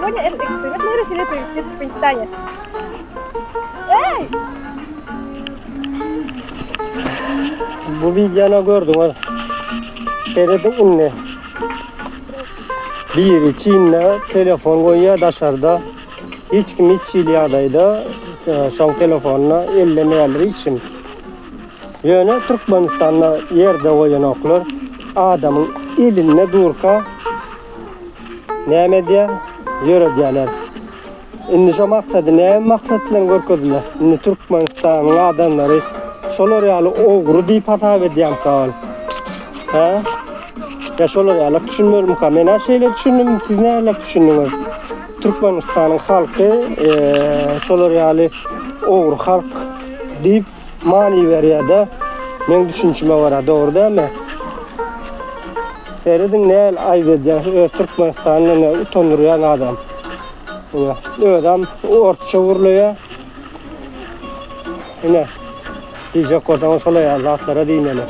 Сегодня этот эксперимент мы решили провести в Туркменистане. Эй! Bu videony gördüňiz. Serediň indi. Biri Çinde telefon goýýar daşarda. Hiç kim hiç hili ýagdaýda e, şoň telefonyna ellemeýärler hiç kim. Ýöne Türkmenistanda ýerde goýanoklar. Adamyň elinde durka näme edýär? Ýöredýärler. Indi şo maksady näme maksat bilen görkezdiler? Indi Türkmenistanyň adamlary şolar ýaly ogry diýip hasap edýärmika ol? Hä? Ýa şolar ýaly düşünmelimika? Men-ä şeýle düşündim, siz nähili düşündiňiz? Türkmenistanyň halky şolar ýaly ogry halk diýip many berýär-de. Meň düşünişime görä dogry dälmi? Serediň näl aýyp edýär öz Türkmenistanyny utandyrýan adam. Ine, özem orsça gürleýär. Ine, diýjek bolsaň şolar ýaly zatlara diýmeli.